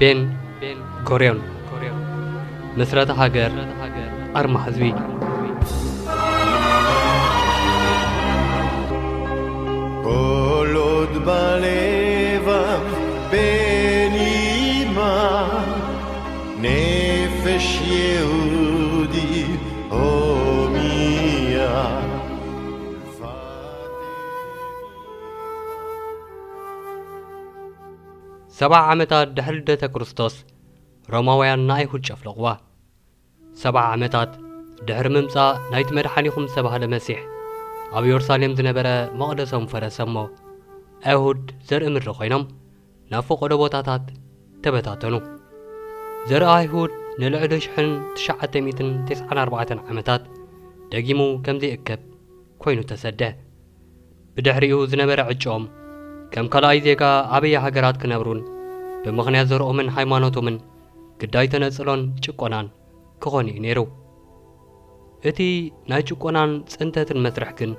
ቤን ጎርዮን። ምስረታ ሃገር፣ ኣርማ ህዝቢ። כל עוד בלבב בנימה נפש יהודי הומיה. ሰብዓ ዓመታት ድሕሪ ልደተ ክርስቶስ፣ ሮማውያን ንኣይሁድ ጨፍለቕዋ። ሰብዓ ዓመታት ድሕሪ ምምጻእ ናይቲ መድሓኒኹም ዝተባህለ መሲሕ፣ ኣብ የሩሳሌም ዝነበረ መቕደሶም ፈረሰ እሞ፣ ኣይሁድ ዘርኢ ምድሪ ኮይኖም ናብ ፈቐዶ ቦታታት ተበታተኑ። ዘርኢ ኣይሁድ ንልዕሊ ሽሕን ትሽዓተ ሚእትን ተስዓን ኣርባዕተን ዓመታት ደጊሙ ከም ዘይእከብ ኮይኑ ተሰደ። ብድሕሪኡ ዝነበረ ዕጭኦም ከም ካልኣይ ዜጋ ኣበየ ሃገራት ክነብሩን ብምኽንያት ዘርኦምን ሃይማኖቶምን ግዳይ ተነጽሎን ጭቆናን ክኾን እዩ ነይሩ። እቲ ናይ ጭቆናን ጽንተትን መስርሕ ግን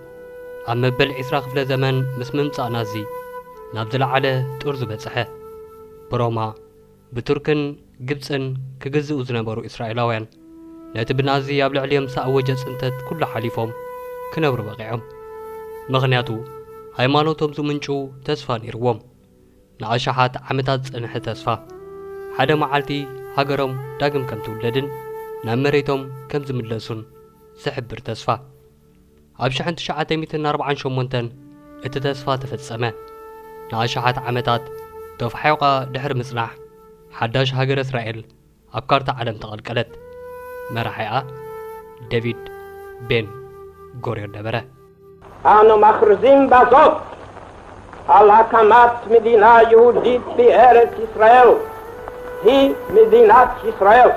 ኣብ መበል ዕስራ ክፍለ ዘመን ምስ ምምጻእ ናዚ ናብ ዝለዓለ ጥርዙ በጽሐ። ብሮማ፣ ብቱርክን ግብጽን ክግዝኡ ዝነበሩ እስራኤላውያን ነቲ ብናዚ ኣብ ልዕሊኦም ዝተኣወጀ ጽንተት ኩሉ ሓሊፎም ክነብሩ በቒዖም። ምኽንያቱ፣ ሃይማኖቶም ዝምንጩ ተስፋ ነይርዎም። ንኣሽሓት ዓመታት ዝጸንሐ ተስፋ፣ ሓደ መዓልቲ ሃገሮም ዳግም ከም ትውለድን ናብ መሬቶም ከም ዝምለሱን ዝሕብር ተስፋ። ኣብ ሽሕን ትሽዓተ ሚእትን ኣርባዓን ሸሞንተን እቲ ተስፋ ተፈጸመ። ንኣሽሓት ዓመታት ተፋሒቋ ድሕሪ ምጽናሕ፣ ሓዳሽ ሃገረ እስራኤል ኣብ ካርታ ዓለም ተቐልቀለት። መራሒኣ ደቪድ ቤን ጎርዮን ነበረ። אנו מכריזים בזאת על הקמת מדינה יהודית בארץ ישראל, היא מדינת ישראל.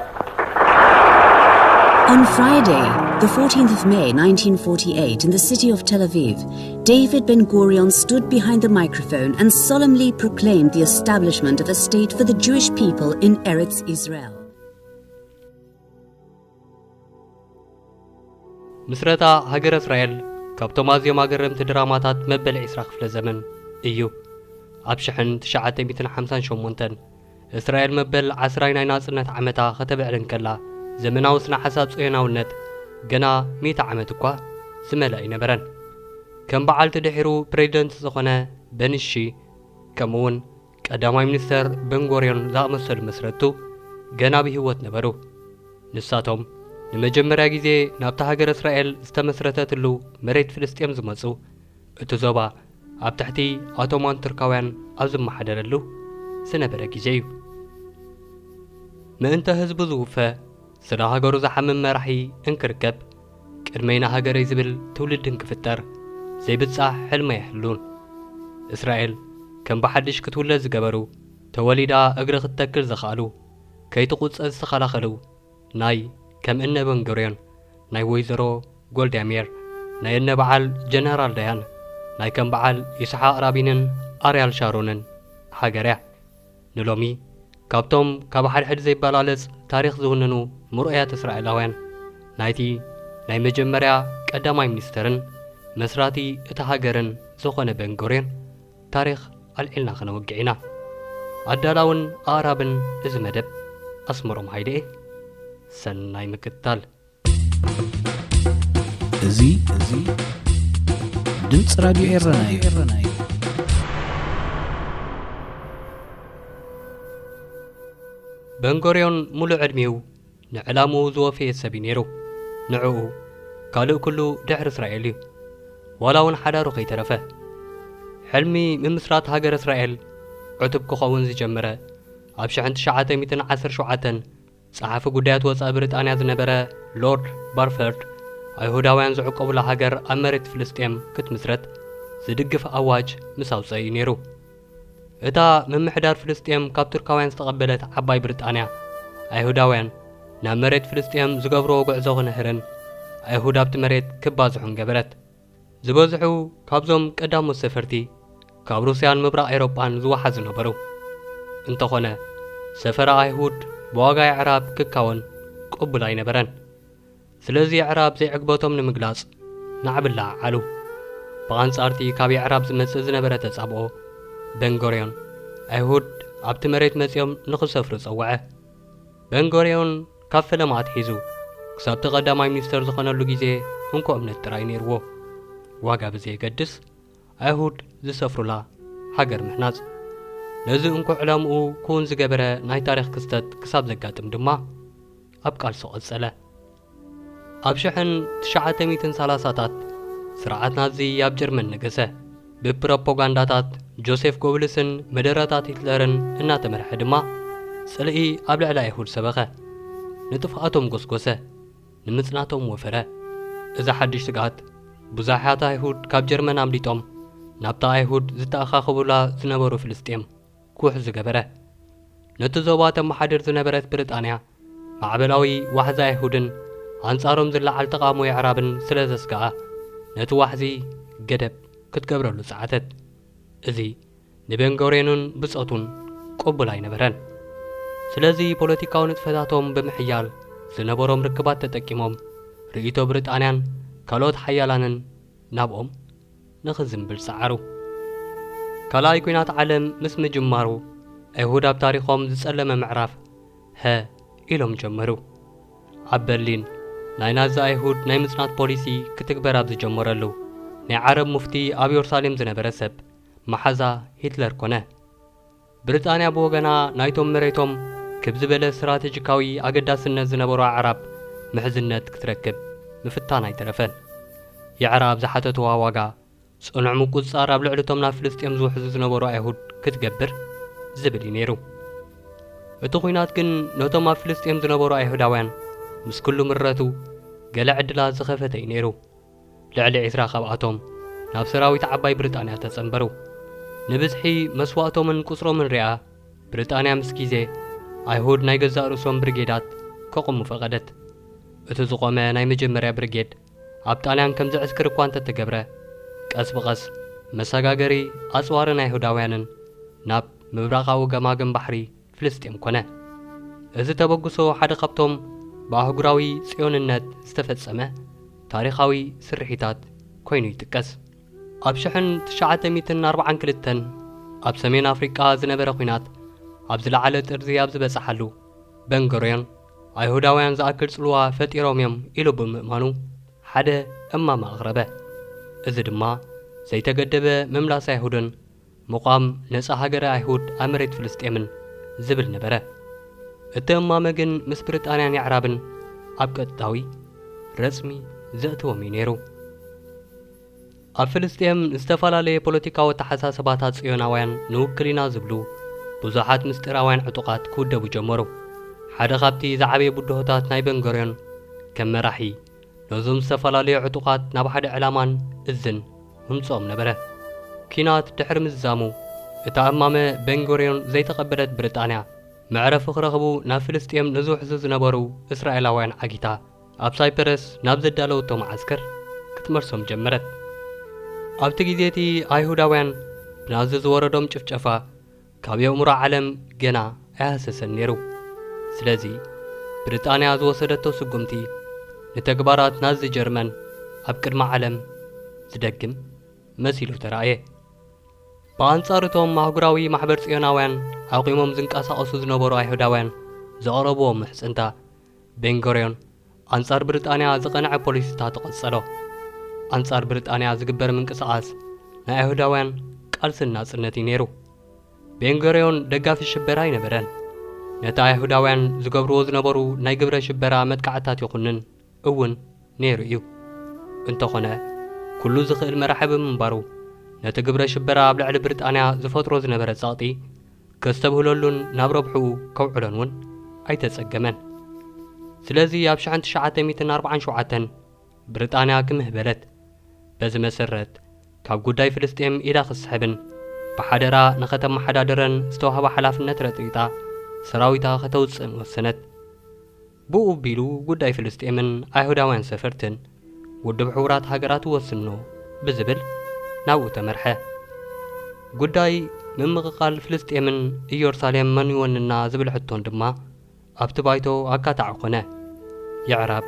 On Friday, the fourteenth of May nineteen forty-eight, in the city of Tel Aviv, David Ben Gurion stood behind the microphone and solemnly proclaimed the establishment of a state for the Jewish people in Eretz Israel. ምስረታ ሃገረ እስራኤል ካብቶም ኣዝዮም ኣገረምቲ ድራማታት መበል ዕስራ ክፍለ ዘመን እዩ። ኣብ ሽሕን ትሽዓተ ሚእትን ሓምሳን ሸሞንተን እስራኤል መበል ዓስራይ ናይ ናጽነት ዓመታ ከተብዕል እንከላ፣ ዘመናዊ ስነ ሓሳብ ጽዮናውነት ገና ሚእቲ ዓመት እኳ ዝመልኣ ኣይነበረን። ከም በዓልቲ ድሒሩ ፕሬዚደንት ዝኾነ በንሺ፣ ከምኡውን ቀዳማይ ሚኒስተር በንጎርዮን ዝኣመሰሉ መስረቱ ገና ብህይወት ነበሩ። ንሳቶም ንመጀመርያ ግዜ ናብታ ሃገረ እስራኤል ዝተመስረተትሉ መሬት ፍልስጤም ዝመጹ፣ እቲ ዞባ ኣብ ትሕቲ ኣቶማን ቱርካውያን ኣብ ዝመሓደረሉ ዝነበረ ግዜ እዩ። ምእንተ ህዝቡ ዝውፈ፣ ስለ ሃገሩ ዝሓምም መራሒ እንክርከብ፣ ቅድመይ ንሃገረይ ዝብል ትውልዲ እንክፍጠር ዘይብጻሕ ሕልሚ ኣይህሉን። እስራኤል ከም ብሓድሽ ክትውለድ ዝገበሩ፣ ተወሊዳ እግሪ ክትተክል ዘኽኣሉ፣ ከይትቑጸ ዝተኸላኸሉ፣ ናይ ከም እነ በንጎርዮን፣ ናይ ወይዘሮ ጎልዳ ሜር፣ ናይ እነ በዓል ጀነራል ዳያን፣ ናይ ከም በዓል ይስሓቕ ራቢንን ኣርያል ሻሮንን ሃገር እያ። ንሎሚ ካብቶም ካብ ሓድሕድ ዘይበላለጽ ታሪኽ ዝውንኑ ምርኡያት እስራኤላውያን፣ ናይቲ ናይ መጀመርያ ቀዳማይ ሚኒስተርን መስራቲ እታ ሃገርን ዝኾነ በንጎርዮን ታሪኽ ኣልዒልና ክነወግዕ ኢና። ኣዳላውን ኣቕራብን እዚ መደብ ኣስመሮም ሃይለ እየ። ሰናይ ምክትታል። እዚ እዚ ድምፂ ራድዮ ኤረና እዩ። በንጎርዮን ሙሉእ ዕድሚኡ ንዕላምኡ ዝወፈየ ሰብ እዩ ነይሩ። ንዕኡ ካልእ ኩሉ ድሕሪ እስራኤል እዩ። ዋላ እውን ሓዳሩ ከይተረፈ። ሕልሚ ምምስራት ሃገር እስራኤል ዕቱብ ክኸውን ዝጀመረ ኣብ ሽሕን ትሽዓተ ሚእትን ዓሰርተ ሸውዓተን ጸሓፊ ጉዳያት ወጻኢ ብሪጣንያ ዝነበረ ሎርድ ባርፈርድ፣ ኣይሁዳውያን ዝዕቆቡላ ሃገር ኣብ መሬት ፍልስጤም ክትምስረት ዝድግፍ ኣዋጅ ምስ ኣውጸአ እዩ ነይሩ። እታ ምምሕዳር ፍልስጤም ካብ ቱርካውያን ዝተቐበለት ዓባይ ብሪጣንያ፣ ኣይሁዳውያን ናብ መሬት ፍልስጤም ዝገብርዎ ጉዕዞ ክንህርን ኣይሁድ ኣብቲ መሬት ክባዝሑን ገበረት። ዝበዝሑ ካብዞም ቀዳሞት ሰፈርቲ ካብ ሩስያን ምብራቕ ኤውሮጳን ዝወሓዙ ነበሩ። እንተኾነ፣ ሰፈራ ኣይሁድ ብዋጋ የዕራብ ክካወን ቅቡል ኣይነበረን። ስለዚ የዕራብ ዘይዕግበቶም ንምግላጽ ናዕቢ ለዓዓሉ። ብኣንጻርቲ ካብ የዕራብ ዝመጽእ ዝነበረ ተጻብኦ፣ በንጎርዮን ኣይሁድ ኣብቲ መሬት መጺኦም ንኽሰፍሩ ጸውዐ። በንጎርዮን ካብ ፈለማ ኣትሒዙ ክሳብቲ ቀዳማይ ሚኒስተር ዝኾነሉ ግዜ እንኮ እምነት ጥራይ ነይርዎ። ዋጋ ብዘየገድስ ኣይሁድ ዝሰፍሩላ ሃገር ምሕናጽ። ነዚ እንኮ ዕላምኡ ክውን ዝገበረ ናይ ታሪኽ ክስተት ክሳብ ዘጋጥም ድማ ኣብ ቃልሱ ቀጸለ። ኣብ ሽሕን ትሽዓተ ሚእትን ሰላሳታት ስርዓት ናዚ ኣብ ጀርመን ነገሰ። ብፕሮፓጋንዳታት ጆሴፍ ጎብልስን መደረታት ሂትለርን እናተመርሐ ድማ ጽልኢ ኣብ ልዕሊ ኣይሁድ ሰበኸ። ንጥፍኣቶም ጎስጎሰ፣ ንምጽናቶም ወፈረ። እዚ ሓድሽ ስግኣት ብዙሓት ኣይሁድ ካብ ጀርመን ኣምሊጦም ናብታ ኣይሁድ ዝተኣኻኸቡላ ዝነበሩ ፍልስጤም ክውሕዙ ገበረ። ነቲ ዞባ ተመሓድር ዝነበረት ብሪጣንያ ማዕበላዊ ዋሕዚ ኣይሁድን ኣንጻሮም ዝለዓል ተቓውሞ የዕራብን ስለ ዘስግኣ ነቲ ዋሕዚ ገደብ ክትገብረሉ ጸዓተት። እዚ ንቤንጎርዮንን ብጾቱን ቅቡል ኣይነበረን። ስለዚ ፖለቲካዊ ንጥፈታቶም ብምሕያል ዝነበሮም ርክባት ተጠቂሞም ርእይቶ ብሪጣንያን ካልኦት ሓያላንን ናብኦም ንኽዝንብል ጸዓሩ። ካልኣይ ኲናት ዓለም ምስ ምጅማሩ ኣይሁድ ኣብ ታሪኾም ዝጸለመ ምዕራፍ ሀ ኢሎም ጀመሩ። ኣብ በርሊን ናይ ናዚ ኣይሁድ ናይ ምጽናት ፖሊሲ ክትግበር ኣብ ዝጀመረሉ ናይ ዓረብ ሙፍቲ ኣብ የሩሳሌም ዝነበረ ሰብ መሓዛ ሂትለር ኮነ። ብሪጣንያ ብወገና ናይቶም መሬቶም ክብ ዝበለ ስትራቴጂካዊ ኣገዳስነት ዝነበሮ ኣዕራብ ምሕዝነት ክትረክብ ምፍታን ኣይተረፈን። የዕራብ ዝሓተትዋ ዋጋ ጽኑዕ ምቁጽጻር ኣብ ልዕሊ እቶም ናብ ፍልስጤም ዝውሕዙ ዝነበሩ ኣይሁድ ክትገብር ዝብል እዩ ነይሩ። እቲ ኲናት ግን ነቶም ኣብ ፍልስጤም ዝነበሩ ኣይሁዳውያን ምስ ኩሉ ምረቱ ገለ ዕድላት ዝኸፈተ እዩ ነይሩ። ልዕሊ ዕስራ ካብኣቶም ናብ ሰራዊት ዓባይ ብሪጣንያ ተጸንበሩ። ንብዝሒ መስዋእቶምን ቁጽሮምን ሪኣ ብሪጣንያ ምስ ግዜ ኣይሁድ ናይ ገዛእ ርእሶም ብሪጌዳት ከቑሙ ፈቐደት። እቲ ዝቖመ ናይ መጀመርያ ብሪጌድ ኣብ ጣልያን ከም ዘዕስክር እኳ እንተተገብረ፣ ቀስ ብቐስ መሰጋገሪ ኣጽዋርን ኣይሁዳውያንን ናብ ምብራቓዊ ገማግም ባሕሪ ፍልስጤም ኮነ። እዚ ተበግሶ ሓደ ካብቶም ብኣህጉራዊ ጽዮንነት ዝተፈጸመ ታሪኻዊ ስርሒታት ኮይኑ ይጥቀስ። ኣብ ሽሕን ትሽዓተ ሚእትን ኣርባዓን ክልተን ኣብ ሰሜን ኣፍሪቃ ዝነበረ ኲናት ኣብ ዝለዓለ ጥርዚ ኣብ ዝበጽሓሉ፣ በንጎርዮን ኣይሁዳውያን ዝኣክል ጽልዋ ፈጢሮም እዮም ኢሉ ብምእማኑ ሓደ እማመ ኣቕረበ። እዚ ድማ ዘይተገደበ ምምላስ ኣይሁድን ምቋም ነጻ ሃገረ ኣይሁድ ኣብ መሬት ፍልስጤምን ዝብል ነበረ። እቲ እማመ ግን ምስ ብሪጣንያን የዕራብን ኣብ ቀጥታዊ ረጽሚ ዘእትዎም እዩ ነይሩ። ኣብ ፍልስጤም ዝተፈላለየ ፖለቲካዊ ኣተሓሳስባታት ጽዮናውያን ንውክል ኢና ዝብሉ ብዙሓት ምስጢራውያን ዕጡቓት ክውደቡ ጀመሩ። ሓደ ካብቲ ዝዓበየ ብድሆታት ናይ በንጎርዮን ከም መራሒ ነዞም ዝተፈላለዩ ዕጡቓት ናብ ሓደ ዕላማን እዝን ምምጽኦም ነበረ። ኲናት ድሕሪ ምዝዛሙ፣ እታ እማመ በንጎርዮን ዘይተቐበለት ብሪጣንያ፣ መዕረፊ ክረኽቡ ናብ ፍልስጤም ንዝውሕዙ ዝነበሩ እስራኤላውያን ዓጊታ፣ ኣብ ሳይፐረስ ናብ ዘዳለወቶ መዓስከር ክትመልሶም ጀመረት። ኣብቲ ግዜ እቲ ኣይሁዳውያን ብናዚ ዝወረዶም ጭፍጨፋ ካብ የእምሮ ዓለም ገና ኣይሃሰሰን ነይሩ። ስለዚ ብሪጣንያ ዝወሰደቶ ስጉምቲ ንተግባራት ናዚ ጀርመን ኣብ ቅድሚ ዓለም ዝደግም መሲሉ ተራእየ። ብኣንጻር እቶም ኣህጉራዊ ማሕበር ጽዮናውያን ኣቑሞም ዝንቀሳቐሱ ዝነበሩ ኣይሁዳውያን ዘቕረብዎ ምሕጽንታ፣ ቤንጎርዮን ኣንጻር ብሪጣንያ ዝቐንዐ ፖሊሲታት ተቐጸሎ። ኣንጻር ብሪጣንያ ዝግበር ምንቅስቓስ ናይ ኣይሁዳውያን ቃልስን ናጽነት እዩ ነይሩ። ቤንጎርዮን ደጋፊ ሽበራ ኣይነበረን። ነቲ ኣይሁዳውያን ዝገብርዎ ዝነበሩ ናይ ግብረ ሽበራ መጥቃዕታት ይኹንን እውን ነይሩ እዩ። እንተኾነ፣ ኩሉ ዝኽእል መራሒ ብምንባሩ፣ ነቲ ግብረ ሽበራ ኣብ ልዕሊ ብሪጣንያ ዝፈጥሮ ዝነበረ ጸቕጢ ከስተብህለሉን ናብ ረብሕኡ ከውዕሎን እውን ኣይተጸገመን። ስለዚ ኣብ ሽሕን ትሽዓተ ሚእትን ኣርባዓን ሸውዓተን ብሪጣንያ ክምህ በለት። በዚ መሰረት ካብ ጉዳይ ፍልስጤም ኢዳ ክስሕብን ብሓደራ ንኸተመሓዳድረን ዝተዋህባ ሓላፍነት ረጢጣ ሰራዊታ ከተውጽእን ወሰነት። ብኡ ኣቢሉ ጉዳይ ፍልስጤምን ኣይሁዳውያን ሰፈርትን ውድብ ሕቡራት ሃገራት ይወስኖ ብዝብል ናብኡ ተመርሐ። ጉዳይ ምምቕቓል ፍልስጤምን ኢየሩሳሌም መን ይወንና ዝብል ሕቶን ድማ ኣብቲ ባይቶ ኣካታዒ ኮነ። የዕራብ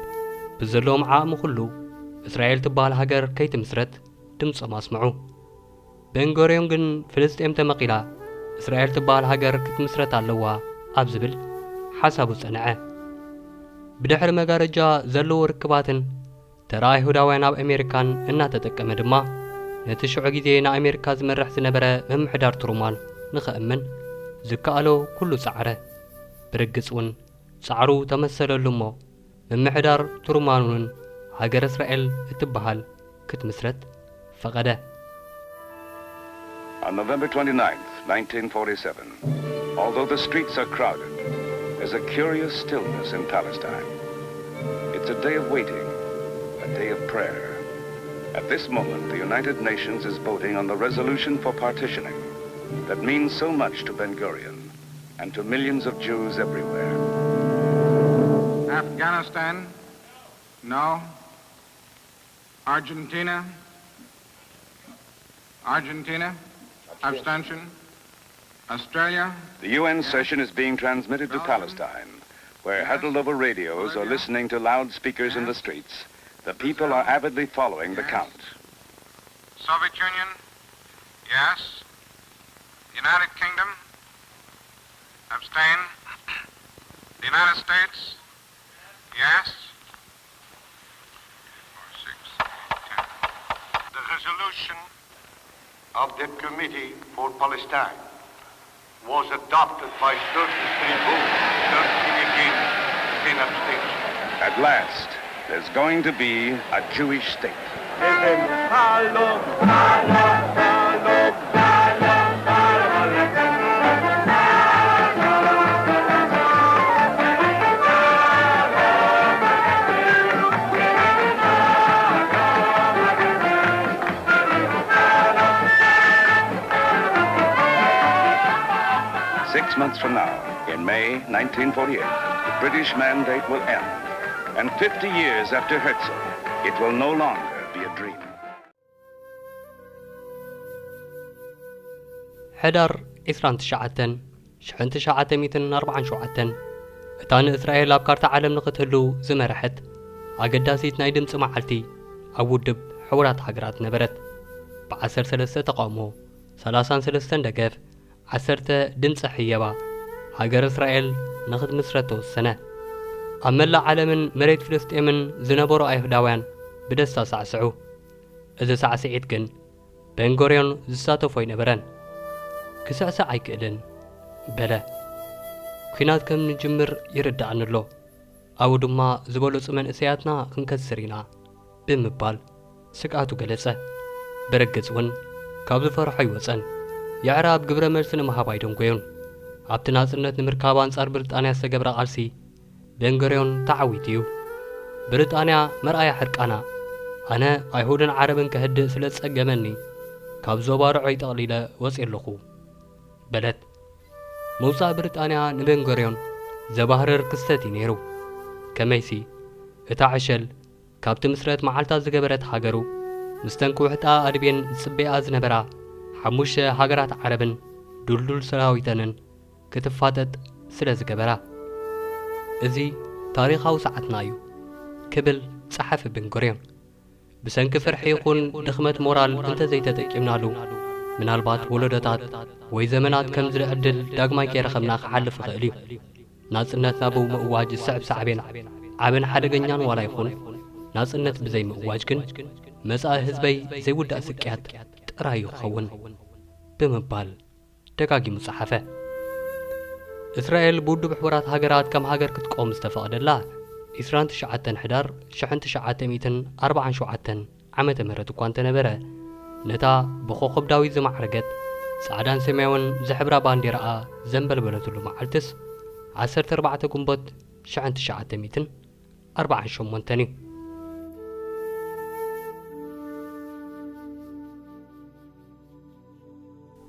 ብዘለዎም ዓቕሚ ኩሉ እስራኤል ትበሃል ሃገር ከይትምስረት ድምጾም ኣስምዑ። ቤንጎርዮን ግን ፍልስጤም ተመቒላ እስራኤል ትበሃል ሃገር ክትምስረት ኣለዋ ኣብ ዝብል ሓሳቡ ጸንዐ። ብድሕሪ መጋረጃ ዘለዎ ርክባትን ተራ ኣይሁዳውያን ኣብ ኣሜሪካን እናተጠቀመ ድማ፣ ነቲ ሽዑ ግዜ ንኣሜሪካ ዝመርሕ ዝነበረ ምምሕዳር ትሩማን ንኸእምን ዝከኣሎ ኩሉ ጸዓረ። ብርግጽ እውን ጻዕሩ ተመሰለሉ እሞ፣ ምምሕዳር ትሩማን እውን ሃገረ እስራኤል እትበሃል ክትምስረት ፈቐደ። On November twenty-ninth, nineteen forty-seven, although the streets are crowded, there's a curious stillness in Palestine. It's a day of waiting, a day of prayer. At this moment, the United Nations is voting on the resolution for partitioning that means so much to Ben Gurion and to millions of Jews everywhere. Afghanistan, no. Argentina, Argentina, abstention. Australia, The U N session is being transmitted to Palestine, where, huddled over radios or listening to loudspeakers in the streets, the people are avidly following the count. Soviet Union, yes. United Kingdom, abstain. The United States, yes. Four, six, eight, ten. The resolution of the Committee for Palestine was adopted by thirty-three votes, thirteen against, ten abstentions. At last, there's going to be a Jewish state. Six months from now, in May nineteen forty-eight, the British mandate will end. And fifty years after Herzl, it will no longer be a dream. ሕዳር ዕስራን ትሽዓተን ሽሕን ትሽዓተ ሚእትን ኣርባዓን ሸውዓተን፣ እታ ንእስራኤል ኣብ ካርታ ዓለም ንኽትህሉ ዝመርሐት ኣገዳሲት ናይ ድምጺ መዓልቲ ኣብ ውድብ ሕቡራት ሃገራት ነበረት። ብዓሰርተ ሰለስተ ተቓውሞ፣ ሰላሳን ሰለስተን ደገፍ፣ ዓሰርተ ድምጺ ሕየባ፣ ሃገር እስራኤል ንኽትምስረት ተወሰነ። ኣብ መላእ ዓለምን መሬት ፍልስጤምን ዝነበሩ ኣይሁዳውያን ብደስታ ሳዕስዑ። እዚ ሳዕስዒት ግን ቤንጎርዮን ዝሳተፎ ኣይነበረን። ክስዕስዕ ኣይክእልን በለ። ኲናት ከም ንጅምር ይርድኣኒ ኣሎ። ኣብኡ ድማ ዝበለጹ መንእሰያትና ክንከስር ኢና ብምባል ስግኣቱ ገለጸ። ብርግጽ እውን ካብ ዝፈርሖ ኣይወጸን። የዕረ ኣብ ግብረ መልሲ ንምሃብ ኣይደንጎዩን። ኣብቲ ናጽነት ንምርካብ ኣንጻር ብሪጣንያ ዝተገብረ ቃልሲ ቤንጎርዮን ተዓዊቱ እዩ። ብሪጣንያ መርኣያ ሕርቃና፣ ኣነ ኣይሁድን ዓረብን ከህድእ ስለ ዝጸገመኒ ካብ ዞባ ርዑይ ጠቕሊለ ወጽየ ኣለኹ በለት። ምውጻእ ብሪጣንያ ንቤንጎርዮን ዘባህርር ክስተት እዩ ነይሩ። ከመይሲ እታ ዕሸል ካብቲ ምስረት መዓልታ ዝገበረት ሃገሩ፣ ምስ ተንክውሕጣ ኣድቤን ዝጽበያ ዝነበራ ሓሙሽተ ሃገራት ዓረብን ድልዱል ሰራዊተንን ክትፋጠጥ ስለ ዝገበራ። እዚ ታሪኻዊ ሰዓትና እዩ ክብል ጸሓፊ ቤንጎርዮን። ብሰንኪ ፍርሒ ይኹን ድኽመት ሞራል እንተዘይተጠቂምናሉ፣ ምናልባት ወለዶታት ወይ ዘመናት ከምዚ ዕድል ዳግማይ ከይረኸብና ክሓልፍ ይኽእል እዩ። ናጽነትና ብምእዋጅ ዝስዕብ ሳዕቤን ዓብን ሓደገኛን ዋላ ይኹን፣ ናጽነት ብዘይምእዋጅ ግን መጻኢ ህዝበይ ዘይውዳእ ስቅያት ጥራይ እዩ ክኸውን ብምባል ደጋጊሙ ጸሓፈ። እስራኤል ብውድብ ሕቡራት ሃገራት ከም ሃገር ክትቆም ዝተፈቐደላ ዕስራን ትሽዓተን ሕዳር ሽሕን ትሽዓተ ሚእትን ኣርባዓን ሸውዓተን ዓመተ ምህረት እኳ እንተነበረ፣ ነታ ብኾኾብ ዳዊት ዝማዕረገት ጻዕዳን ሰማያውን ዝሕብራ ባንዴራኣ ዘንበልበለትሉ መዓልትስ ዓሰርተ ኣርባዕተ ግንቦት ሽሕን ትሽዓተ ሚእትን ኣርባዓን ሸሞንተን እዩ።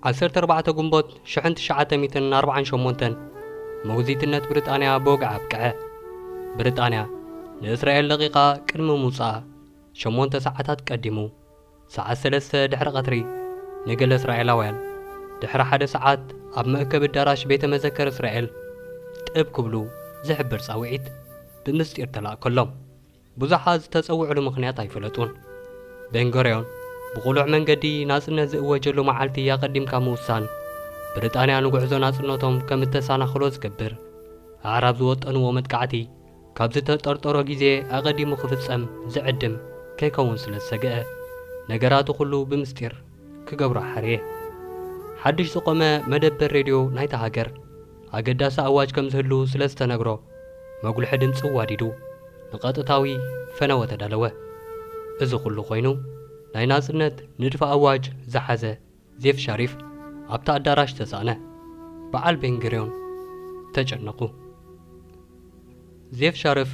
ዓሰርተ ኣርባዕተ ግንቦት ሽሕን ትሽዓተ ሚእትን ኣርባዓን ሸሞንተን፣ ሞግዚትነት ብሪጣንያ ብወግዒ ኣብቅዐ። ብሪጣንያ ንእስራኤል ለቒቓ ቅድሚ ምውጻኣ ሸሞንተ ሰዓታት ቀዲሙ፣ ሰዓት ሰለስተ ድሕሪ ቀትሪ፣ ንገለ እስራኤላውያን ድሕሪ ሓደ ሰዓት ኣብ መእከቢ ኣዳራሽ ቤተ መዘክር እስራኤል ጥብ ክብሉ ዝሕብር ጻውዒት ብምስጢር ተላእከሎም። ብዙሓት ዝተጸውዕሉ ምኽንያት ኣይፈለጡን። ቤንጎርዮን ብቕሉዕ መንገዲ ናጽነት ዝእወጀሉ መዓልቲ ኣቐዲምካ ምውሳን ብሪጣንያ ንጉዕዞ ናጽነቶም ከም እተሰናኽሎ ዝገብር ኣዕራብ ዝወጠንዎ መጥቃዕቲ፣ ካብ ዝተጠርጠሮ ግዜ ኣቐዲሙ ክፍጸም ዝዕድም ከይከውን ስለ ዝሰግአ፣ ነገራቱ ኩሉ ብምስጢር ክገብሮ ሓርየ። ሓድሽ ዝቖመ መደበር ሬድዮ ናይታ ሃገር፣ ኣገዳሲ ኣዋጅ ከም ዝህሉ ስለ ዝተነግሮ፣ መጉልሒ ድምጺ ዋዲዱ፣ ንቐጥታዊ ፈነወ ተዳለወ። እዚ ኩሉ ኮይኑ፣ ናይ ናጽነት ንድፊ ኣዋጅ ዝሓዘ ዜፍ ሻሪፍ ኣብታ ኣዳራሽ ተሳእነ። በዓል ቤንግሪዮን ተጨነቑ። ዜፍ ሻርፍ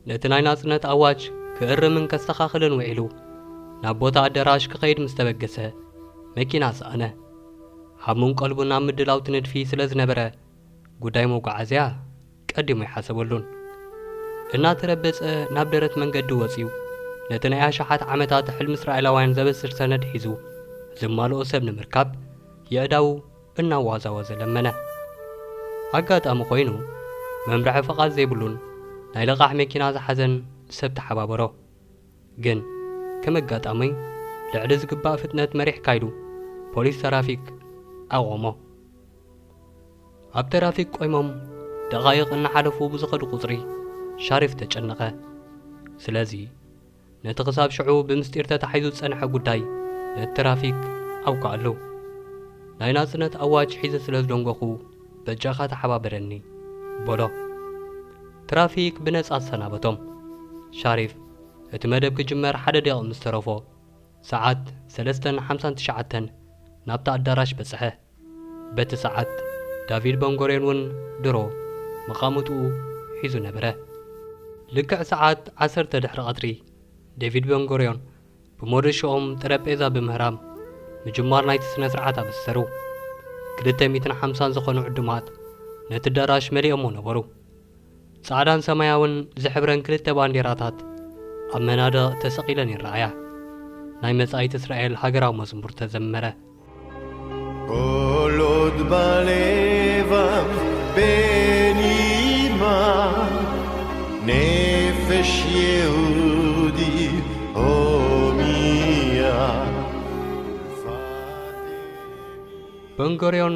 ነቲ ናይ ናጽነት ኣዋጅ ክእርምን ከስተኻኽልን ውዒሉ፣ ናብ ቦታ ኣዳራሽ ክኸይድ ምስ ተበገሰ፣ መኪና ሰኣነ። ሃሙን ቀልቡን ኣብ ምድላው እቲ ንድፊ ስለ ዝነበረ፣ ጉዳይ መጓዓዝያ ቀዲሙ ኣይሓሰበሉን። እናተረበጸ ናብ ደረት መንገዲ ወጺኡ፣ ነቲ ናይ ኣሽሓት ዓመታት ሕልሚ እስራኤላውያን ዘበስር ሰነድ ሒዙ፣ ዝማልኦ ሰብ ንምርካብ የእዳዉ እናዋዛወዘ ለመነ። ኣጋጣሚ ኮይኑ፣ መምርሒ ፍቓድ ዘይብሉን ናይ ልቓሕ መኪና ዝሓዘን ሰብ ተሓባበሮ። ግን ከም ኣጋጣሚ፣ ልዕሊ ዝግባእ ፍጥነት መሪሕካ ኢሉ ፖሊስ ተራፊክ ኣቖሞ። ኣብ ተራፊክ ቆይሞም ደቓይቕ እናሓለፉ ብዝኸዱ ቁጽሪ፣ ሻሪፍ ተጨነቐ። ስለዚ፣ ነቲ ክሳብ ሽዑ ብምስጢር ተታሒዙ ዝጸንሐ ጉዳይ ነቲ ተራፊክ ኣውግኣሉ። "ናይ ናጽነት ኣዋጅ ሒዘ ስለ ዝደንጎኹ፣ በጃኻ ተሓባበረኒ" በሎ። ትራፊክ ብነጻ ኣሰናበቶም። ሻሪፍ፣ እቲ መደብ ክጅመር ሓደ ደቂቕ ምስ ተረፎ፣ ሰዓት ሰለስተን ሓምሳን ትሽዓተን ናብቲ ኣዳራሽ በጽሐ። በቲ ሰዓት፣ ዳቪድ በንጎርዮን እውን ድሮ መቓምጥኡ ሒዙ ነበረ። ልክዕ ሰዓት ዓሰርተ ድሕሪ ቀትሪ፣ ዴቪድ በንጎርዮን ብሞደሽኦም ጠረጴዛ ብምህራም ምጅማር ናይቲ ስነ ስርዓት ኣበሰሩ። ክልተ ሚእትን ሓምሳን ዝኾኑ ዕዱማት ነቲ ኣዳራሽ መሊኦሞ ነበሩ። ጻዕዳን ሰማያውን ዝሕብረን ክልተ ባንዴራታት ኣብ መናድቕ ተሰቒለን ይረኣያ። ናይ መጻኢት እስራኤል ሃገራዊ መዝሙር ተዘመረ። כל עוד בלבב בנימה נפש יהודי הומייה. በንጎርዮን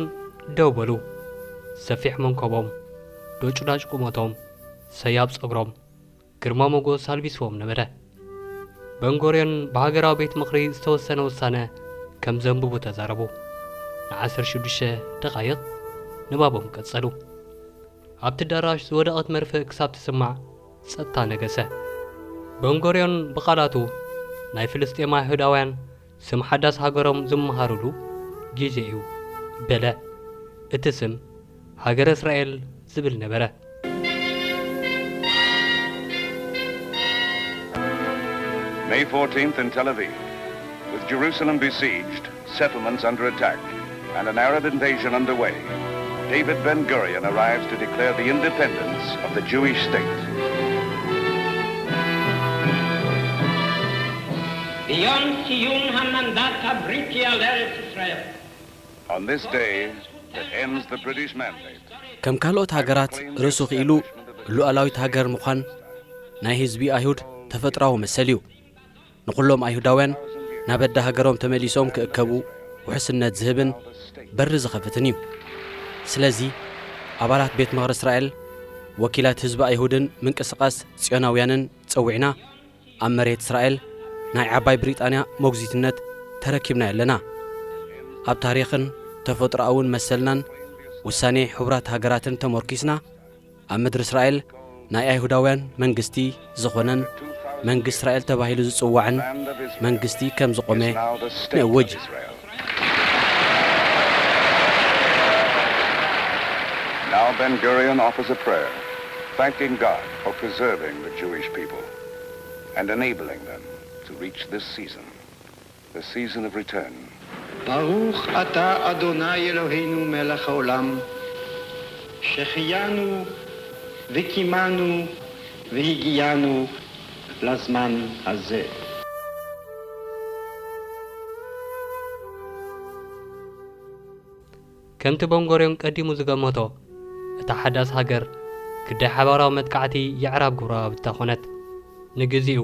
ደው በሉ። ሰፊሕ መንኮቦም፣ ዶጭዳጭ ቁመቶም፣ ሰያብ ጸጉሮም፣ ግርማ ሞጎስ ኣልቢስዎም ነበረ። በንጎርዮን ብሃገራዊ ቤት ምኽሪ ዝተወሰነ ውሳነ ከም ዘንብቡ ተዛረቡ። ንዓሰርተ ሽዱሽተ ደቓይቕ ንባቦም ቀጸሉ። ኣብቲ ኣዳራሽ ዝወደቐት መርፍእ ክሳብ ትስማዕ ጸጥታ ነገሰ። በንጎርዮን ብቓላቱ፣ "ናይ ፍልስጤም ኣይሁዳውያን ስም ሓዳስ ሃገሮም ዝመሃሩሉ ግዜ እዩ" በለ። እቲ ስም ሃገረ እስራኤል ዝብል ነበረ። May fourteenth in Tel Aviv, with Jerusalem besieged, settlements under attack, and an Arab invasion underway, David Ben Gurion arrives to declare the independence of the Jewish state. ביום סיום המנדט הבריטי על ארץ ישראל. On this day that ends the British mandate, ከም ካልኦት ሃገራት ርእሱ ክኢሉ ሉኣላዊት ሃገር ምዃን ናይ ህዝቢ ኣይሁድ ተፈጥራዊ መሰል እዩ። ንኹሎም ኣይሁዳውያን ናብ ኣደ ሃገሮም ተመሊሶም ክእከቡ ውሕስነት ዝህብን በሪ ዝኸፍትን እዩ። ስለዚ ኣባላት ቤት ምኽሪ እስራኤል፣ ወኪላት ህዝቢ ኣይሁድን ምንቅስቓስ ጽዮናውያንን ጸዊዕና፣ ኣብ መሬት እስራኤል ናይ ዓባይ ብሪጣንያ ሞግዚትነት ተረኪብናዮ ኣለና። ኣብ ታሪኽን ተፈጥሮኣውን መሰልናን ውሳኔ ሕቡራት ሃገራትን ተመርኪስና፣ ኣብ ምድሪ እስራኤል ናይ ኣይሁዳውያን መንግስቲ ዝኾነን መንግስቲ እስራኤል ተባሂሉ ዝጽዋዕን መንግስቲ ከም ዝቖመ ንእውጅ። Now Ben Gurion offers a prayer, thanking God for preserving the Jewish people and enabling them to reach this season, the season of return. ברוך אתה אדוני אלוהינו מלך העולם, שהחיינו וקימנו והגיענו לזמן הזה. ከምቲ በንጎርዮን ቀዲሙ ዝገመቶ፣ እታ ሓዳስ ሃገር ግዳይ ሓባራዊ መጥቃዕቲ የዕራብ ግብራዊ ኣብታ ኾነት። ንግዚኡ፣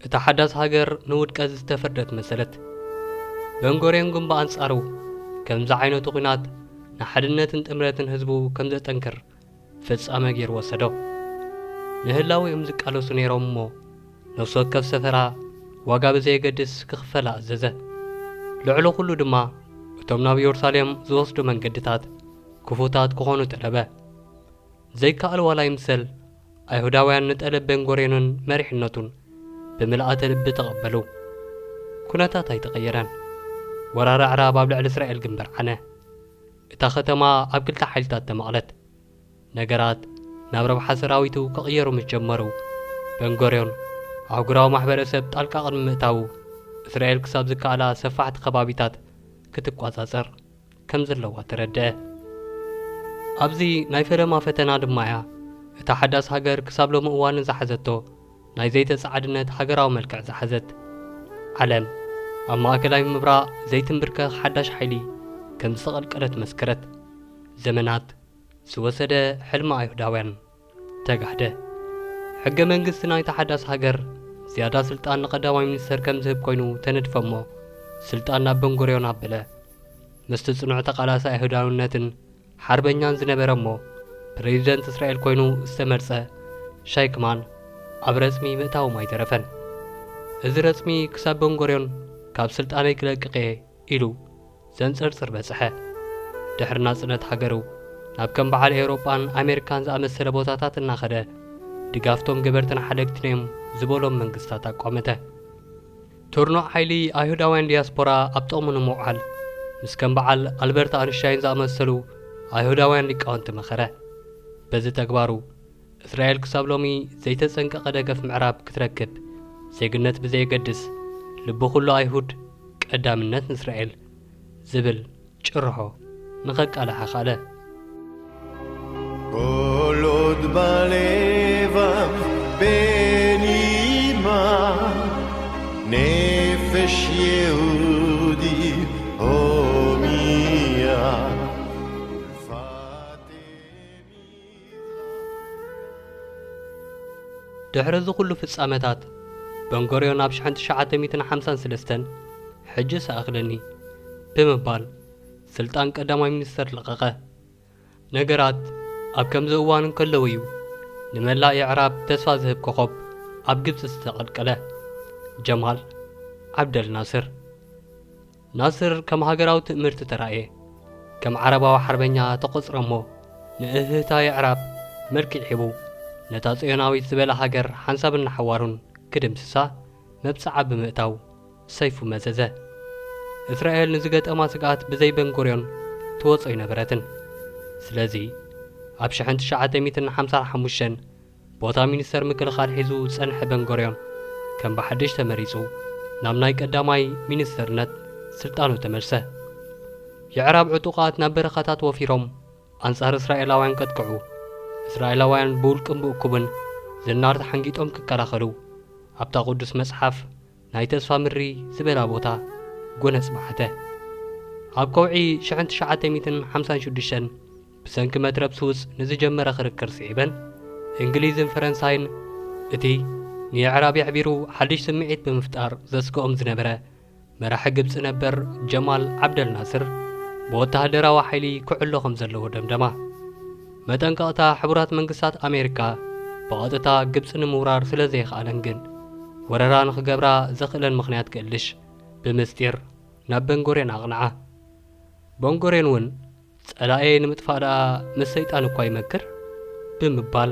እታ ሓዳስ ሃገር ንውድቀት ዝተፈርደት መሰለት። በንጎርዮን ግን ብኣንጻሩ፣ ከምዚ ዓይነቱ ኲናት ንሓድነትን ጥምረትን ህዝቡ ከም ዘጠንክር ፍጻመ ገይሩ ወሰዶ። ንህላዌኦም ዝቃለሱ ነይሮም እሞ፣ ነፍሲ ወከፍ ሰፈራ ዋጋ ብዘየገድስ ክኽፈላ ኣዘዘ። ልዕሊ ኩሉ ድማ፣ እቶም ናብ ኢየሩሳሌም ዝወስዱ መንገድታት ክፉታት ክኾኑ ጠለበ። ዘይከኣል ዋላ ይምሰል፣ ኣይሁዳውያን ንጠለብ ቤንጎርዮንን መሪሕነቱን ብምልኣተ ልቢ ተቐበሉ። ኩነታት ኣይተቐየረን። ወራር ኣዕራብ ኣብ ልዕሊ እስራኤል ግን በርዓነ። እታ ከተማ ኣብ ክልተ ሓይልታት ተመቕለት። ነገራት ናብ ረብሓ ሰራዊቱ ክቕየሩ ምስ ጀመሩ፣ ቤንጎርዮን ኣህጉራዊ ማሕበረሰብ ጣልቃ ቅድሚ ምእታዉ፣ እስራኤል ክሳብ ዝከኣላ ሰፋሕቲ ከባቢታት ክትቋጻጸር ከም ዘለዋ ተረድአ። ኣብዚ ናይ ፈለማ ፈተና ድማ እያ እታ ሓዳስ ሃገር ክሳብ ሎሚ እዋን ዝሓዘቶ ናይ ዘይተጻዓድነት ሃገራዊ መልክዕ ዝሓዘት። ዓለም ኣብ ማእከላይ ምብራቕ ዘይትንብርከኽ ሓዳሽ ሓይሊ ከም ዝተቐልቀለት መስከረት። ዘመናት ዝወሰደ ሕልሚ ኣይሁዳውያን ተጋህደ። ሕገ መንግስቲ ናይታ ሓዳስ ሃገር ዝያዳ ስልጣን ንቀዳማይ ሚኒስተር ከም ዝህብ ኮይኑ ተነድፈ እሞ፣ ስልጣን ናብ በንጎርዮን ኣበለ። ምስቲ ጽኑዕ ተቓላሳይ ኣይሁዳውነትን ሓርበኛን ዝነበረ እሞ፣ ፕሬዚደንት እስራኤል ኮይኑ ዝተመርጸ ሻይክማን ኣብ ረጽሚ ምእታዎም ኣይተረፈን። እዚ ረጽሚ ክሳብ በንጎርዮን ካብ ስልጣነይ ክለቅቕ እየ ኢሉ ዘንጸርጽር በጽሐ። ድሕሪ ናጽነት ሃገሩ ናብ ከም በዓል ኤውሮጳን ኣሜሪካን ዝኣመሰለ ቦታታት እናኸደ ድጋፍቶም ገበርትን ሓደግትን እዮም ዝበሎም መንግስታት ኣቋመተ። ትርኑዕ ሓይሊ ኣይሁዳውያን ዲያስፖራ ኣብ ጥቕሚ ንምውዓል ምስ ከም በዓል ኣልበርት ኣንሽታይን ዝኣመሰሉ ኣይሁዳውያን ሊቃውንቲ መኸረ። በዚ ተግባሩ እስራኤል ክሳብ ሎሚ ዘይተጸንቀቐ ደገፍ ምዕራብ ክትረክብ፣ ዜግነት ብዘየገድስ፣ ልቢ ኩሉ ኣይሁድ፣ ቀዳምነት ንእስራኤል ዝብል ጭርሖ ንኸቃልሕ ኣኽኣለ። כל עוד בלבם בנימה, נפש יהודי הומייה. ድሕሪ እዚ ኩሉ ፍጻመታት፣ በንጎርዮን ኣብ ሽሕን ትሽዓተ ሚእትን ሓምሳን ሰለስተን ሕጂ ሰኣኽለኒ ብምባል ስልጣን ቀዳማይ ሚኒስተር ለቐቐ። ነገራት ኣብ ከምዚ እዋን እንከለዉ እዩ ንመላእ የዕራብ ተስፋ ዝህብ ኮኾብ ኣብ ግብጺ ዝተቐልቀለ፣ ጀማል ዓብደል ናስር። ናስር ከም ሃገራዊ ትእምርቲ ተራእየ። ከም ዓረባዊ ሓርበኛ ተቖጽረ እሞ ንእህህታ የዕራብ መልክዕ ሂቡ ነታ ጽዮናዊት ዝበላ ሃገር ሓንሳብን ንሓዋሩን ክድምስሳ መብጽዓ ብምእታው ሰይፉ መዘዘ። እስራኤል ንዝገጠማ ስግኣት ብዘይ በንጎርዮን ትወጾ ኣይነበረትን። ስለዚ ኣብ ሽሕን ትሽዓተ ሚእትን ሓምሳን ሓሙሽተን ቦታ ሚኒስተር ምክልኻል ሒዙ ዝጸንሐ በንጎርዮን ከም ብሓድሽ ተመሪጹ ናብ ናይ ቀዳማይ ሚኒስተርነት ስልጣኑ ተመልሰ። የዕራብ ዕጡቓት ናብ በረኻታት ወፊሮም ኣንጻር እስራኤላውያን ከጥቅዑ፣ እስራኤላውያን ብውልቅን ብእኩብን ዝናር ተሓንጊጦም ክከላኸሉ ኣብታ ቅዱስ መጽሓፍ ናይ ተስፋ ምድሪ ዝበላ ቦታ ጎነጽ በሓተ። ኣብ ከውዒ ሽሕን ትሽዓተ ሚእትን ሓምሳን ሽዱሽተን ብሰንኪ መትረብ ስውጽ ንዝጀመረ ክርክር ስዒበን፣ እንግሊዝን ፈረንሳይን እቲ ንየዕራብ የዕቢሩ ሓድሽ ስምዒት ብምፍጣር ዘስግኦም ዝነበረ መራሒ ግብጺ ነበር ጀማል ዓብደል ናስር ብወተሃደራዊ ሓይሊ ክዕሎ ከም ዘለዎ ደምደማ። መጠንቀቕታ ሕቡራት መንግስታት ኣሜሪካ ብቐጥታ ግብጺ ንምውራር ስለ ዘይኸኣለን ግን፣ ወረራ ንኽገብራ ዘኽእለን ምኽንያት ክእልሽ ብምስጢር ናብ በንጎርዮን ኣቕንዓ። በንጎርዮን እውን ጸላኤ ንምጥፋእ ደኣ ምስ ሰይጣን እኳ ይመክር ብምባል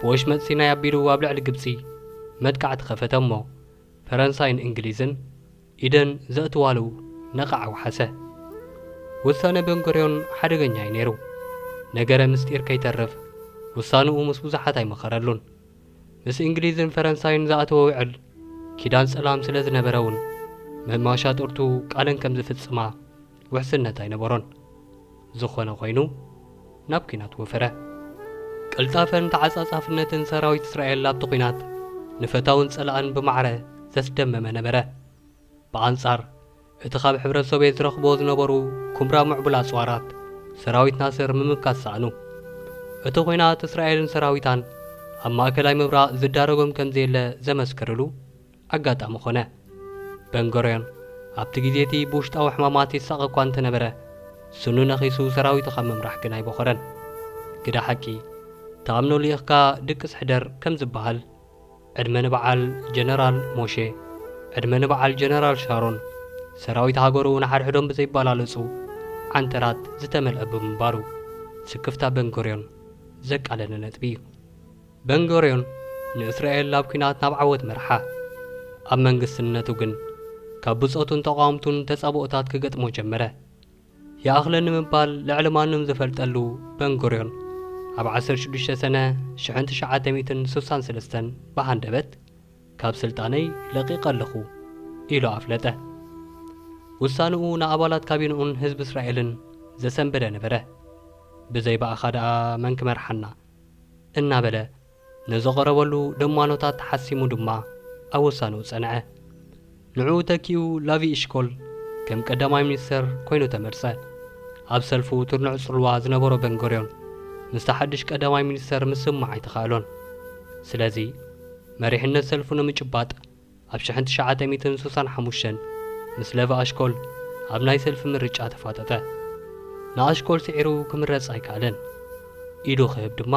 ብወሽመጥ ሲናይ ኣቢሉ ኣብ ልዕሊ ግብጺ መጥቃዕቲ ከፈተ እሞ ፈረንሳይን እንግሊዝን ኢደን ዘእትዋሉ ነቓዕ ኣውሓሰ። ውሳነ በንጎርዮን ሓደገኛ እዩ ነይሩ። ነገረ ምስጢር ከይተርፍ ውሳንኡ ምስ ብዙሓት ኣይመኸረሉን። ምስ እንግሊዝን ፈረንሳይን ዝኣተወ ውዕል ኪዳን ሰላም ስለ ዝነበረ እውን መማሻጥርቱ ቃለን ከም ዝፍጽማ ውሕስነት ኣይነበሮን። ዝኾነ ኮይኑ ናብ ኲናት ወፈረ። ቅልጣፈን ተዓጻጻፍነትን ሰራዊት እስራኤል ኣብቲ ኲናት ንፈታውን ጸላእን ብማዕረ ዘስደመመ ነበረ። ብኣንጻር እቲ ካብ ሕብረት ሶቭየት ዝረኽብዎ ዝነበሩ ኩምራ ምዕቡል ኣጽዋራት ሰራዊት ናስር ምምካት ሰኣኑ። እቲ ኲናት እስራኤልን ሰራዊታን ኣብ ማእከላይ ምብራቕ ዝዳረጎም ከም ዘየለ ዘመስከርሉ ኣጋጣሚ ኾነ። በንጎርዮን ኣብቲ ግዜ እቲ ብውሽጣዊ ሕማማት ይሳቐ እኳ እንተነበረ፣ ስኑ ነኺሱ ሰራዊቱ ካብ ምምራሕ ግን ኣይበኾረን። ግዳ ሓቂ፣ ተኣምኖ ልኢኽካ ድቅስ ሕደር ከም ዝበሃል፣ ዕድመ ንበዓል ጀነራል ሞሼ፣ ዕድመ ንበዓል ጀነራል ሻሮን፣ ሰራዊት ሃገሩ ንሓድሕዶም ብዘይባላለጹ ዓንተራት ዝተመልአ ብምንባሩ፣ ስክፍታ በንጎርዮን ዘቃለለ ነጥቢ እዩ። በንጎርዮን ንእስራኤል ናብ ኲናት ናብ ዓወት መርሓ። ኣብ መንግስትነቱ ግን ካብ ብጾቱን ተቓወምቱን ተጻብኦታት ክገጥሞ ጀመረ። ይኣኽለኒ ምባል ልዕሊ ማንም ዝፈልጠሉ በንጎርዮን፣ ኣብ ዓሰርተ ሽዱሽተ ሰነ ሽሕን ትሽዓተ ሚእትን ስሳን ሰለስተን ብሃንደበት፣ ካብ ስልጣነይ ለቒቐ ኣለኹ ኢሉ ኣፍለጠ። ውሳንኡ ንኣባላት ካቢንኡን ህዝቢ እስራኤልን ዘሰንበደ ነበረ። ብዘይ ብኣኻ ደኣ መን ክመርሓና? እናበለ ንዝቐረበሉ ደማኖታት ተሓሲሙ ድማ ኣብ ውሳንኡ ጸንዐ። ንዕኡ ተኪኡ ላቪ እሽኮል ከም ቀዳማይ ሚኒስተር ኮይኑ ተመርጸ። ኣብ ሰልፉ ትርኑዕ ጽልዋ ዝነበሮ በንጎርዮን ምስቲ ሓድሽ ቀዳማይ ሚኒስተር ምስምማዕ ኣይተኻእሎን። ስለዚ መሪሕነት ሰልፉ ንምጭባጥ ኣብ ሽሕን ትሽዓተ ሚእትን ስሳን ሓሙሽተን ምስ ለቪ ኣሽኮል ኣብ ናይ ሰልፊ ምርጫ ተፋጠጠ። ንኣሽኮል ስዒሩ ክምረጽ ኣይከኣለን። ኢዱ ክህብ ድማ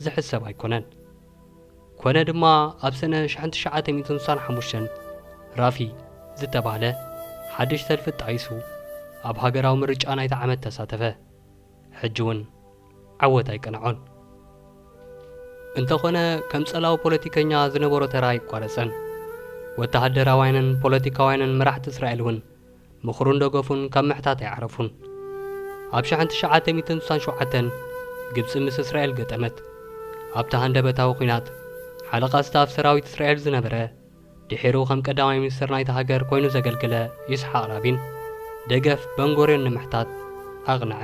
ዝሕሰብ ኣይኮነን። ኮነ ድማ ኣብ ሰነ ሽሕን ትሽዓተ ሚእትን ስሳን ሓሙሽተን ራፊ ዝተባህለ ሓድሽ ሰልፊ ጣይሱ ኣብ ሃገራዊ ምርጫ ናይታ ዓመት ተሳተፈ። ሕጂ እውን ዓወት ኣይቀንዖን። እንተኾነ ከም ጸላዊ ፖለቲከኛ ዝነበሮ ተራ ኣይቋረጸን። ወተሃደራውያንን ፖለቲካውያንን መራሕቲ እስራኤል እውን ምኽሩን ደገፉን ካብ ምሕታት ኣይዓረፉን። ኣብ ሽሕን ትሽዓተ ሚእትን ስሳን ሸውዓተን ግብጺ ምስ እስራኤል ገጠመት። ኣብቲ ሃንደበታዊ ኲናት ሓለቓ ስታፍ ሰራዊት እስራኤል ዝነበረ ድሒሩ ከም ቀዳማይ ሚኒስትር ናይታ ሃገር ኮይኑ ዘገልገለ ይስሓቕ ራቢን ደገፍ በንጎርዮን ንምሕታት ኣቕንዐ።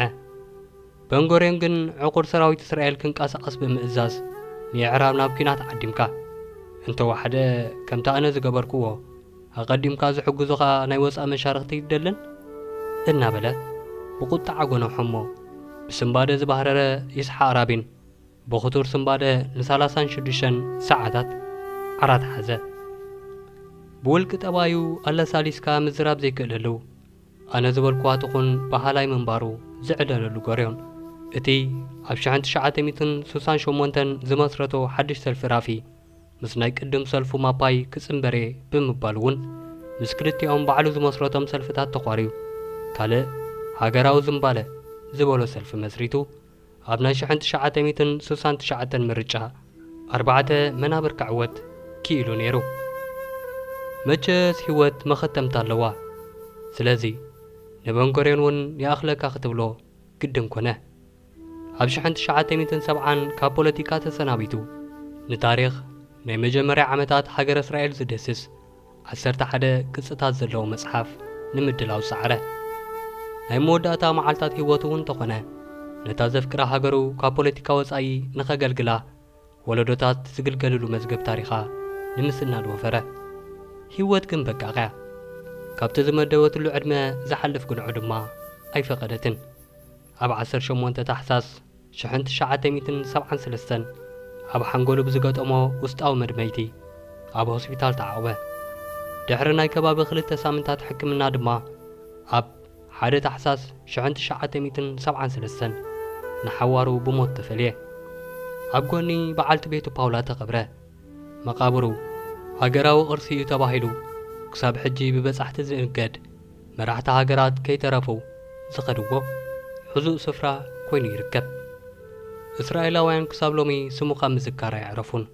በንጎርዮን ግን ዕቑር ሰራዊት እስራኤል ክንቀሳቐስ ብምእዛዝ ንየዕራብ ናብ ኲናት ዓዲምካ እንተወሓደ ከምቲ ኣነ ዝገበርክዎ ኣቐዲምካ ዝሕግዙኻ ናይ ወጻኢ መሻርኽቲ ይደልን እናበለ ብቁጣዕ ኣጎነሖሞ። ብስንባደ ዝባህረረ ይስሓቕ ራቢን ብኽቱር ስንባደ ንሰላሳን ሽዱሽተን ሰዓታት ዓራት ሓዘ። ብውልቂ ጠባዩ ኣለሳሊስካ ምዝራብ ዘይክእለሉ ኣነ ዝበልኩዋ ትኹን በሃላይ ምንባሩ ዝዕለለሉ ጎርዮን፣ እቲ ኣብ ሽሕን ትሽዓተ ሚእትን ስሳን ሸሞንተን ዝመስረቶ ሓድሽ ሰልፊ ራፊ ምስ ናይ ቅድም ሰልፉ ማፓይ ክጽንበሬ ብምባሉ እውን ምስ ክልቲኦም ባዕሉ ዝመስረቶም ሰልፍታት ተዃርዩ ካልእ ሃገራዊ ዝምባለ ዝበሎ ሰልፊ መስሪቱ ኣብ ናይ ሽሕን ትሽዓተ ሚእትን ስሳን ትሽዓተን ምርጫ ኣርባዕተ መናብር ክዕወት ክኢሉ ነይሩ። መቸስ ህይወት መኸተምታ ኣለዋ። ስለዚ ንበንጎርዮን እውን ይኣኽለካ ክትብሎ ግድን ኮነ። ኣብ ሽሕን ትሽዓተ ሚእትን ሰብዓን ካብ ፖለቲካ ተሰናቢቱ ንታሪኽ ናይ መጀመርያ ዓመታት ሃገረ እስራኤል ዝድህስስ ዓሰርተ ሓደ ቅጽታት ዘለዎ መጽሓፍ ንምድላው ጸዓረ። ናይ መወዳእታ መዓልታት ህይወቱ እውን እንተኾነ ነታ ዘፍቅራ ሃገሩ ካብ ፖለቲካ ወጻኢ ንኸገልግላ ወለዶታት ዝግልገልሉ መዝገብ ታሪኻ ንምስናድ ወፈረ። ህይወት ግን በቃቕያ። ካብቲ ዝመደበትሉ ዕድመ ዝሓልፍ ግንዖ ድማ ኣይፈቐደትን። ኣብ ዓሰርተ ሸሞንተ ታሕሳስ ሽሕን ትሽዓተ ሚእትን ሰብዓን ሰለስተን ኣብ ሓንጎሉ ብዝገጠሞ ውስጣዊ መድመይቲ ኣብ ሆስፒታል ተዓቑበ። ድሕሪ ናይ ከባቢ ክልተ ሳምንታት ሕክምና ድማ ኣብ ሓደ ታሕሳስ ሽሕን ትሽዓተ ሚእትን ሰብዓን ሰለስተን ንሓዋሩ ብሞት ተፈልየ። ኣብ ጎኒ በዓልቲ ቤቱ ፓውላ ተቐብረ። መቓብሩ ሃገራዊ ቅርሲ እዩ ተባሂሉ ክሳብ ሕጂ ብበጻሕቲ ዝእንገድ መራሕቲ ሃገራት ከይተረፉ ዝኸድዎ ሕዙእ ስፍራ ኮይኑ ይርከብ። እስራኤላውያን ክሳብ ሎሚ ስሙ ካብ ምዝካር ኣየዕረፉን።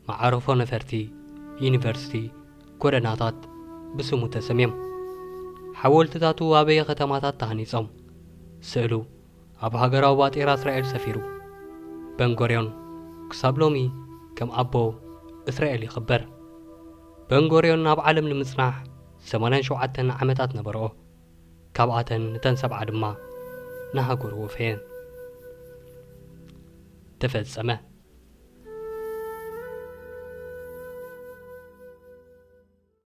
መዓርፎ ነፈርቲ፣ ዩኒቨርሲቲ፣ ጎደናታት ብስሙ ተሰምዮም። ሓወልትታቱ ኣበየ ከተማታት ተሃኒጾም። ስእሉ ኣብ ሃገራዊ ባጤራ እስራኤል ሰፊሩ። በንጎርዮን ክሳብ ሎሚ ከም ኣቦ እስራኤል ይኽበር። በንጎርዮን ኣብ ዓለም ንምጽናሕ ሰማንያን ሸውዓተን ዓመታት ነበርኦ። ካብኣተን እተን ሰብዓ ድማ ንሃገሩ ወፈየን። ተፈጸመ።